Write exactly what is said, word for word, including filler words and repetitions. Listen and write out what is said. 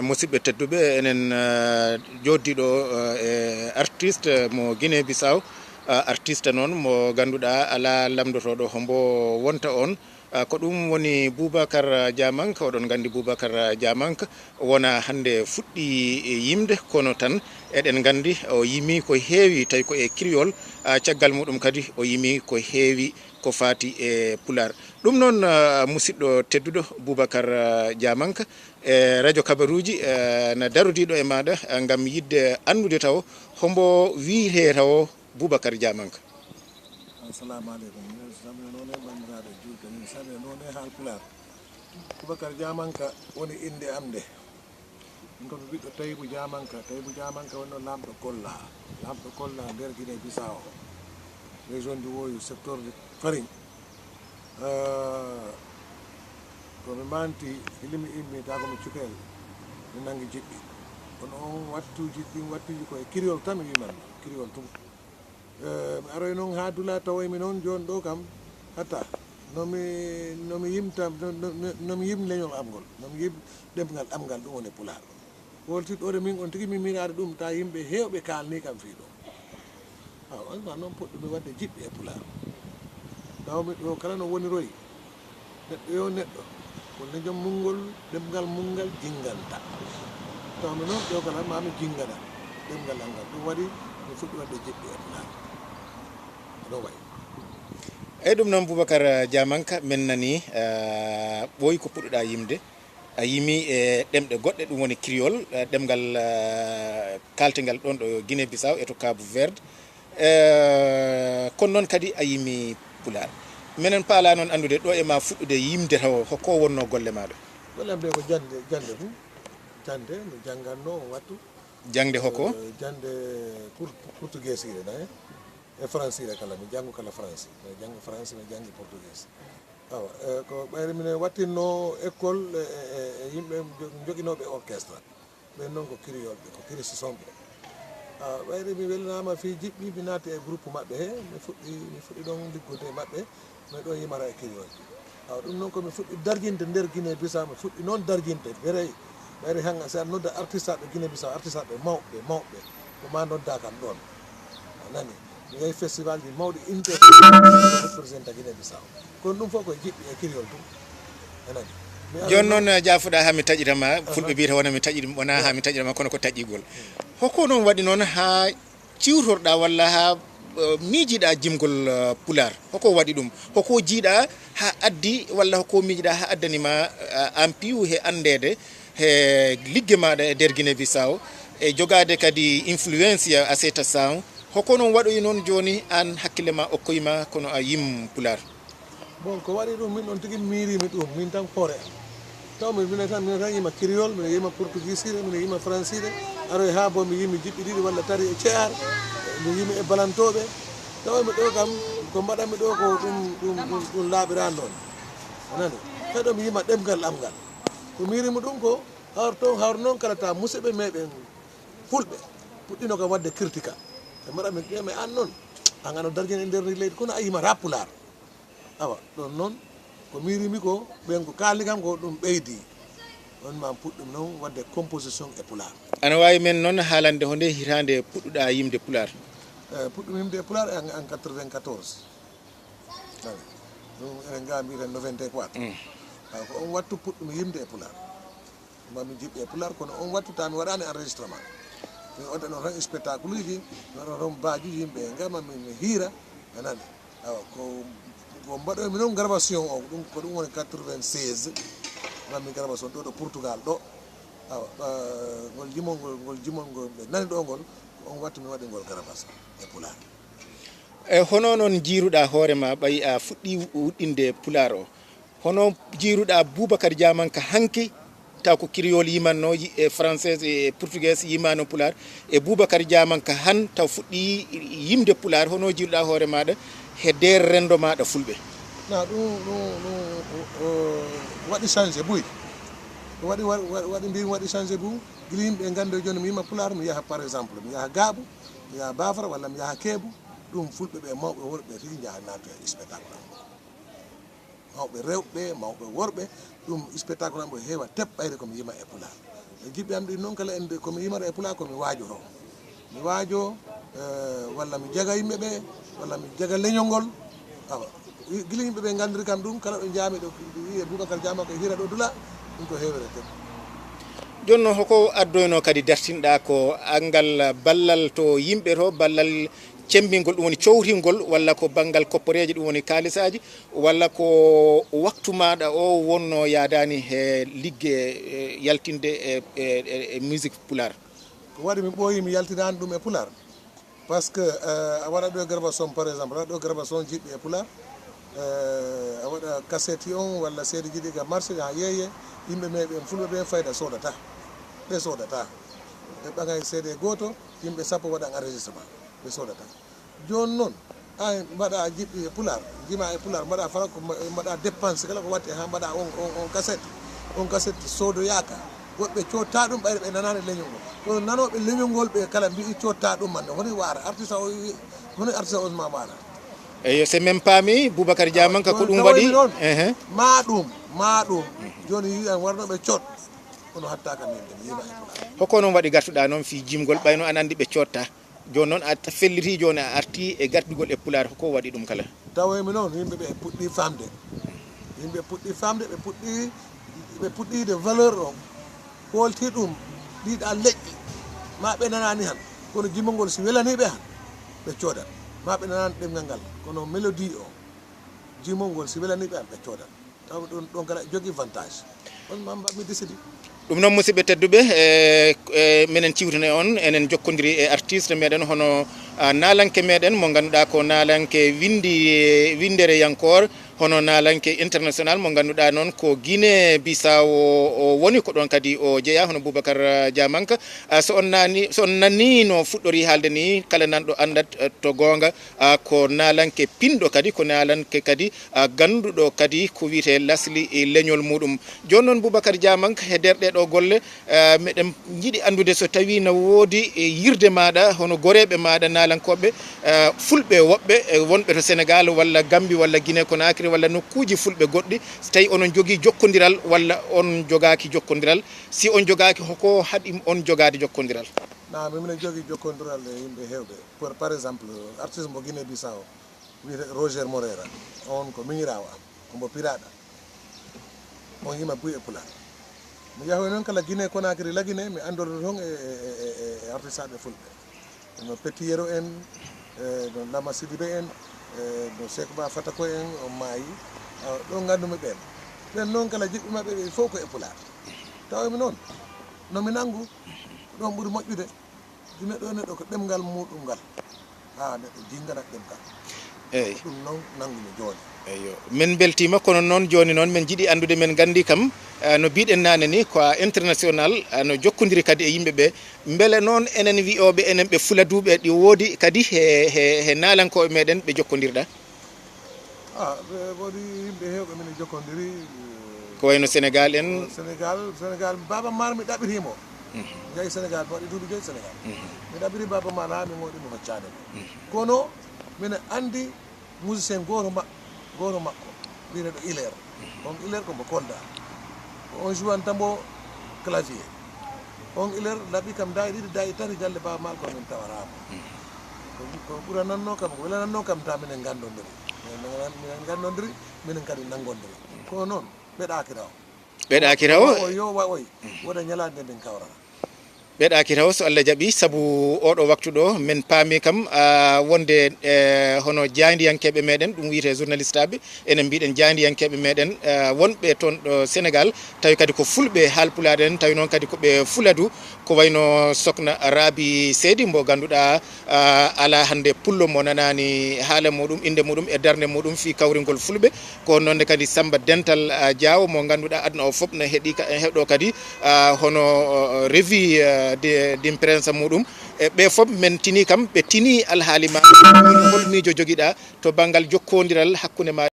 Musidɓe tedduɓe, enen, eh, jooɗiiɗo, eh, e artiste mo Guinée Bissau, eh, artiste noon mo ngannduɗaa alaa lamndotooɗo hombo wonta oon. Eh, ko ɗum woni Boubacar Diamanka. Oɗon nganndi Boubacar Diamanka wona hannde fuɗɗi yimde, kono tan eɗen nganndi o yimi ko heewi, tawi ko e kiriyol, eh, caggal muɗum kadi o yimi ko heewi ko faati e Pulaar. Ɗum noon, eh, musidɗo tedduɗo Boubacar, eh, Diamanka, e radio kabaruuji, eh, na darodiiɗo e maaɗa, eh, ngam yiɗde anndude taw hombo wiyetee taw Boubacar Diamanka. Assalamu aleykum. Min salmina noon e banndiraaɓe juulɓe, min salmina noon e Haalpulaar. Boubacar Diamanka woni innde am nde. Ɗum ko mi ɓiɗɗo Taybu Diamanka. Taybu Diamanka woni noon laamɗo Kolla. Laamɗo Kolla nder Guinée Bissau. Région du Woyo, secteur de Fariñ. Eh, ko mi manti, hili mi immi, taa ko mi cukalel, mi nanngi jiɓɓi. Kono on wattuuji, ɗin wattuuji ko e kiriyol tan mi wiman, kiriyol tun. Eh, mi aroy noon haa dula tawoy mi noon jooni ɗo kam, hatta no mi, no mi yimta, no, no, no, no mi yim leñol am ngol, no mi yim ɗemngal am ngal, ɗum woni Pulaar. Holtiɗɗo min on tigi mi miiraade ɗum, taa yimɓe heewɓe kaalni kam fii ɗum. Awa, on ma noon puɗɗumi waɗde jiɓɓi e Pulaar. Tawmi ɗo kala no woniroyi. Neɗɗo yo neɗɗo, ko leñol mum ngol, ɗemngal mum ngal jinnganta. Tawmi noon ɗo kala ma mi jinngana ɗemngal am ngal. Ɗum waɗi mi fuɗɗi waɗde jiɓɓi e Pulaar. Ɗo wayi. Eyi, ɗum noon, Boubacar Diamanka, men nani, eh, ɓooyi ko puɗɗuɗaa yimde. A yimi e ɗemɗe goɗɗe, ɗum woni kiriyol, eh, ɗemngal, eh, kaaltengal ɗoon ɗo Guinée Bissau e to Cabo Verde. Eh, kono noon kadi a yimi Pulaar. Menen paala noon anndude ɗo e ma fuɗɗude yimde taw, hokko wonno golle maaɗa? Golle am ɗe ko jannde, jannde fu. Jannde, mi jannganno on wattu. Jannde hokko? Eh, jannde port-, portuguesiire na, eh? E faransiire kala, mi janngu kala faransi. Mi janngu faransi, mi janngi portugais. Awa, eh, ko ɓayri minen wattinno école, e, e, e, e yimɓe jo-, joginooɓe orchestre. Ɓen noon ko kiriyolɓe, ko kirisisonɓe. Awa, ɓayri mi welinaama fii jiɓɓi, mi naati e groupe maɓɓe he, mi fuɗɗi, mi fuɗɗi ɗon liggude e maɓɓe, mi ɗon yimara e kiriyolɓe. Awa, ɗum noon ko mi fuɗɗi darjinde nder Guinée Bissau, mi fuɗɗi noon darjinde, beray, ɓayri hannga, si a nodda artistaaɓe Guinée Bissau, artistaaɓe mawɓe, mawɓe, ko ma nodda kam ɗon. A nani? Mi yahi festivalji mawɗi international, representa Guinée Bissau. Kono ɗum fof ko e jiɓɓi e kiriyol tun. A nani? Mi ara jooni noon, noon, eh, jaafuɗaa haa mi taƴita ma, aha, fulɓe mbiyata wona mi taƴi, wona haa mi taƴita ma, kono ko taƴigol. Hoko noon waɗi noon haa ciwtorɗaa walla haa, eh, miijiɗaa jimgol, eh, Pulaar? Hoko waɗi ɗum? Hoko jiiɗaa haa addi walla hoko miijiɗaa haa addani ma, eh, an piiwu he anndeede he ligge maaɗa e nder Guinée Bissau e jogaade kadi influence ya Aseta Sound? Hoko noon waɗoyi noon jooni aan hakkille ma okkoyi ma kono a yim Pulaar? Bon, ko waɗi ɗum, min on tigi mi miirimi ɗum, min tan hoore am. Taw mi, minen tan, minen tan yima kiriyol, minen yima portugisire, minen yima fransire. Aroy haa bo mi yimi jiɓɓi ɗiɗi walla tati e ce'ar, mi yimi e balantooɓe. Taw mi ɗo kam, ko mbaɗanmi ɗo ko ɗum, ɗum, ɗum, ɗum laaɓiraani noon. A nani? Kadi mi yima ɗemngal am ngal. Ko miirimi ɗum ko hawr toon, hawr noon kala ta musidɓe meɗen fulɓe puɗɗino kam waɗde critique. Ɓe mbaɗa mi, ɓe mi an noon, an ano darjini e nder ndi leydi, kono a yima rap Pulaar. Awa, ɗon noon, ko miirimi ko, ɓen ko kaalni kam ko, ɗum ɓeydi. On ma puɗɗum noon waɗde composition e Pulaar. Ana waawi men noon haalande honde hitaande puɗɗuɗaa yimde Pulaar? Eh, puɗɗum yimde e Pulaar en, en quatre-vingt-quatorze. Awa, ɗum enen ga mbiiten novante-quatre. Mm. Awa, ko on wattu puɗɗum yimde e Pulaar. Ma mi jiɓɓe e Pulaar, kono on wattu ta mi waɗaani enregistrement. Mi waɗano tan spectacle uji, mi waɗano tan baaji yimɓe e ngama mi, mi hiira, a nani. Awa, ko, ko mbaɗoymi noon gravation o, ko ɗum, ko ɗum woni quatre-vingt-seize, mbaɗmi gravation ɗo, ɗo Portugal ɗo. Awa, ah, ngol jimol ngol, ngol jimol ngol ɓe nani ɗo ngol, ko on wattu mi waɗi ngol gravation e Pulaar. E hono noon jiiruɗaa hoore ma, ɓay a fuɗɗi wuɗɗinde Pulaar o? Hono jiiruɗaa Boubacar Diamanka hanki, taw ko kiriyol yimanno, yi-, e français, e portugais yimano Pulaar, e Boubacar Diamanka han taw fuɗɗi yimde Pulaar, hono jiiruɗaa hoore maaɗa he nder renndo maaɗa Fulɓe? Na ɗum, ɗum, ɗum, o, o, waɗi changé buy. Ko waɗi, wa-, wa-, waɗi mbimi waɗi changé buy, gila yimɓe ngannde jooni mi yima Pulaar, mi yaha par exemple, mi yaha Gaabu, mi yaha Bafra, walla mi yaha Keebu, ɗum Fulɓe ɓe mawɓe worɓe tigi njaha naatoya e spectacle am. Mawɓe rewɓe, mawɓe worɓe, ɗum spectacle am o heewa teɓ ɓayri ko mi yima e Pulaar. E jiɓɓe am ɗin noon kala ende ko mi yimata e pulaar ko mi waajoto. Mi waajo, eh, walla mi jaga yimɓe ɓe, walla mi jaga leñol ngol. Awa, i-, gila yimɓe ɓe nganndiri kam ɗum, kala ɗo njaami ɗo, ɓe wiye Boubacar Diamanka e hira ɗo dula, ɗum ko heewere tan. Jooni noon, hoko addoyno kadi dartinɗa ko angal ballal to yimɓe to, ballal cembingol, ɗum woni cowtingol, walla ko banngal kopporeeje, ɗum woni kaalisaaji, walla ko waktu maaɗa o wonno yaadaani he ligge, eh, yaltinde e, e, e, e musique pulaar? Ko waɗi mi ɓooyi mi yaltinaani ɗum e pulaar? Parce que, eh, a waɗa ɗo graduation, par exemple, a waɗa ɗo graduation jiɗɗi e pulaar, eh, a waɗa cassette on walla seede jiɗɗi ka marché, haa yeeye, yimɓe me ɓen fulɓe ɓen fayda soodata. Ɓe soodata. Ɓe ɓaŋay seede gooto, yimɓe sappo waɗan enregistrement. Ɓe soodata. Jooni noon, a mbaɗa jiɗɗi e pulaar, jima e pulaar, mbaɗa fala ko mba-, mbaɗa dépense kala ko watte haa mbaɗa on, on, on cassette. On cassette soodoyaaka. Woɓɓe cotta ɗum ɓayde ɓe nanaani leñol ngol. Kono nanooɓe leñol ngol ɓe kala mbi'i cotta ɗum man. Honi waara artiste o, honi artiste o ma waara. Eyo, so min paami, Boubacar Diamanka ko ɗum waɗi. Ehe. Ma ɗum, ma ɗum. Jooni yiyan warnooɓe cot. Kono hatta kam yimɓe mi yima e pulaar. Hoko noon waɗi gartuɗa noon fii jimgol ɓayno an anndi ɓe cotta? Jooni noon a felliti, jooni a arti e gardugol e pulaar, ko waɗi ɗum kala? Tawoymi noon, yimɓe ɓe puɗɗi famde. Yimɓe puɗɗi famde, ɓe puɗɗi, ɓe puɗɗi de valeur o. Holti ɗum, ɗiɗa leƴƴi. Ma ɓe nanaani han. Kono jimol ngol si welanii ɓe han, ɓe coodat. Ma ɓe nanaani ɗemngal ngal. Kono mélodie o, jimol ngol si welanii ɓe han, ɓe coodat. Taw ɗum ɗon kala jogii vantage. On ma mbaɗmi décidé. Ɗum noon, musidɓe tedduɓe, e, e, menen ciwtine on, enen jokkondiri e artiste meɗen hono, a, naalanke meɗen mo ngannduɗaa ko naalanke winndi, e, winndereyankoor, hono naalanke international mo ngannduɗaa noon ko Guinée Bissau o woni, ko ɗon kadi o jeyaa, hono Boubacar, a, Diamanka. A, so on nani, so on nani no fuɗɗori haalde ni, kala nanɗo anndat, e, to goonga, a, ko naalanke pinɗo kadi, ko naalanke kadi, a, gannduɗo kadi ko wiyetee lasli e leñol muɗum. Jooni noon, Boubacar Diamanka, he nder ɗee ɗoo golle, a, meɗen njiɗi anndude so tawii na woodi e yirde maaɗa, hono goreeɓe maaɗa naalankooɓe, a, fulɓe woɓɓe, e, wonɓe to Senegaal walla Gammbi walla Guinée Conakry walla nokkuuji fulɓe goɗɗi, so tawii onon njogii jokkondiral walla on njogaaki jokkondiral, si on njogaaki, hoko haɗi on jogaade jokkondiral? Na, mi, minen njogii jokkondiral e yimɓe heewɓe. Par, par exemple, artiste mo Guinée Bissau, wiyetee Roger Moreira. On ko miñiraawo am, ko mbo piraaɗo. On yima buy e pulaar. Mi yahoy noon kala Guinée Conakry, La Guinée, mi anndoro toon e, e, e, e, e artistaaɓe fulɓe. No Petit Yero en, e, no Lama Sidibé en, e, no Seek Ba Fatako en, on maayi. Awa, ɗon nganndumi ɓeen. Ɓeen noon kala jiɓɓe maɓɓe ɓe fof ko e pulaar. Tawa mi noon, no mi nanngu, ko ɗoon ɓuri moƴƴude. Neɗɗo e neɗɗo ko ɗemngal muɗum ngal. Haa neɗɗo jinngana ɗemngal. Eey. Ɗum noon nanngumi jooni. Eyyo. Min mbeltiima, kono noon jooni noon min njiɗi anndude, min nganndi kam, ah, no mbiɗen naane ni, ko a international, ah, no jokkondiri kadi e yimɓe ɓe. Mbele noon enen wiyooɓe enen ɓe fuladuuɓe ɗi woodi kadi he, he, he naalankooɓe meɗen ɓe jokkondirɗa? Ah, ɓe, woodi yimɓe heewɓe min jokkondiri. Ko wayno Senegaal en? Senegaal, Senegaal, Baaba Maal mi ɗaɓɓitii mo. Mhm. Njahi Senegaal, mi waɗi duuɓi joyi Senegaal. Mhm. Mi ɗaɓɓitii Baaba Maal haa mi ngoɗi mi hoccaade mo. Mhm. Kono minen anndi musicien gooto ma-, gooto makko, biyeteeɗo Hilaire. Mhm. On Hilaire ko mbo Kolda. Ko on jouanta mbo clavier. On Hilaire laɓi kam daayi ɗiɗi, daayi tati galle Baaba Maal ko min tawaraama. Mhm. Ko, ko ɓuranannoo kam, ko welanannoo kam, ta minen nganndondiri. Minen, minen nganndondiri, minen kadi nanngondiri. Ko noon, ɓeɗaaki raw. Ɓeɗaaki raw. O, o yo wa oy, wota ñalaande min kawrata. Ɓeɗaaki raw, so Allah jaɓi, sabu oɗo waktu ɗo, min paami kam, a, wonde, e, hono jaayndiyankeeɓe meɗen, ɗum wiyetee journalistaaɓe, enen mbiɗen jaayndiyankeeɓe meɗen, e, wonɓe toon ɗo Senegaal, tawi kadi ko fulɓe haalpulaar en, tawi noon kadi ko ɓe fuladu, ko wayno Sokna Rabi Seydi, mbo ngannduɗaa, ah, alaa hannde pullo mo nanaani haala muɗum, innde muɗum e darnde muɗum fii kawringol fulɓe. Ko noon ne kadi Samba Dental, ah, Diaw mo ngannduɗaa aduna o fof ne heɗi ka, heɗo kadi, ah, hono, oh, revue, ah, de, d'imprensa muɗum. E ɓe fof min tini kam, ɓe tini alhaali ma, woni hol miijo jogiɗaa to banngal jokkondiral hakkunde ma